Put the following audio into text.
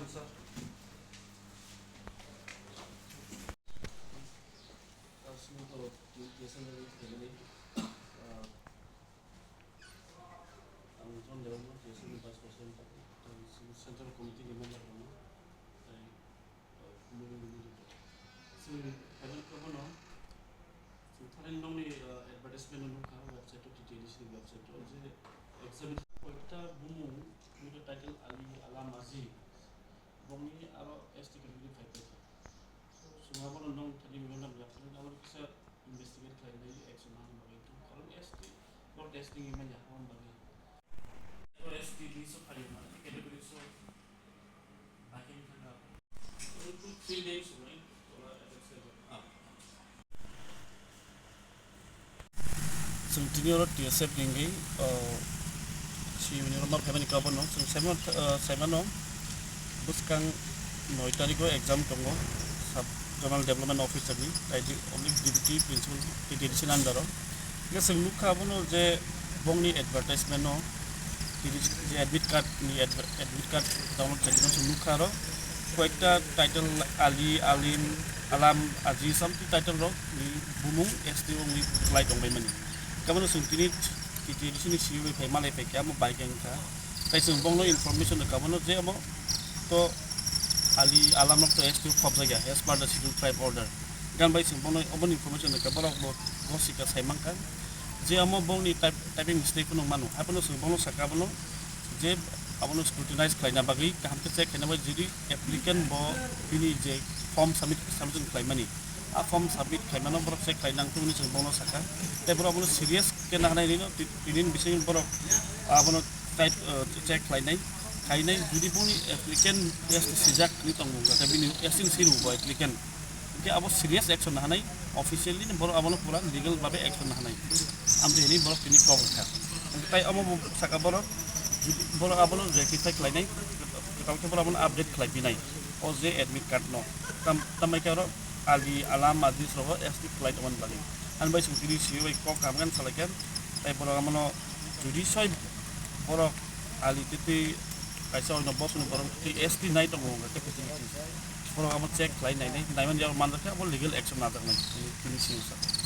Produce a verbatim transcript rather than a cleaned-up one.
Sir. Sir, sini to T S L family, uh, ang John Dewan, T S L ni Vice President, tei sini Central Committee ni member rok no, tei, uh, Kumuli Kumuli. Sini final ko bono, sini thani nokni, uh, advertisement no nukha website o, T T A D C ni website o, je exam koita bumung, nokni title Ali Alam Aji, bongni aro S T category khai paikha. Chwng abono nong thani memorandum yaphano abono kisa investigate khlainai, action nani bagwi. Karon S T, bo testing imanya, aboni bagwi. Bo S T ni so phari ma, category so bakin thanga. Two, three days wngwi tola attack se. Chwng tini oro T S F ni wngwi, o, C U ni oro ma phaimani kabo no. Chwng saimano, o, saimano bwskang noi tarikh o exam tongo sub zonal development officer ni, tai di only deputy principal T T A D C ni under o. Hingke chwng nukha abono je bongni advertisement no, tini je admit card ni adver-, admit card download khaikhe no chwng nukha aro. Koyekta title Ali, Alim, Alam, Aji, something title rok ni bumung S T wngwi kwlai tongbaimani. Abono chwng tini T T A D C ni C E O bai phai malai phaikhe amo bai khe wngkha. Tai chwng bongno information rwkha abono je amo to Ali, Alam rok to S T o khobjakya as per the Scheduled Tribe order. Gan bai chwng bono obono information rwkha, borok bo gosika sai mankha je amo bongni type-, typing mistake phano mano, haiphano chwng bono saka bono je abono scrutinize khlaina bagwi, kaham khe check khlaina bagwi, jodi applicant bo bini je form submit, submission khlaimani, a form submit khlaimano borok check khlai nang thung hinwi chwng bono saka, tei borok abono serious khe nahanai rino ti-, tini ni bisingo borok abono type, uh, check khlainai, khainai, jodi bongni applicant S T sijak hinwi tongo, hwnkhe bini S T ni sirwgo applicant. Hingke abo serious action nahanai, officially ni borok abono pura legal babe action nahanai. Amtwi hinwi borok tini kok rwkha. Hingke tai omo bo saka borok, borok abono rectify khlainai, kwtal khe borok abono update khlai pinai. O je admit card no. Tam, tamai khe oro Ali, Alam, Adis rogo S T khlai tongmani bagwi. Ani bai chwng tini C E O bai kok kaham khe salai khe, tai borok abono jodi soi borok Ali tei tei kaisa oino bosongni borok tei S T nai tongo hwnka khe facilities. Borok abo check khlai nainai, naimani yago manjak khe abo legal action najaknai tini C E O saka.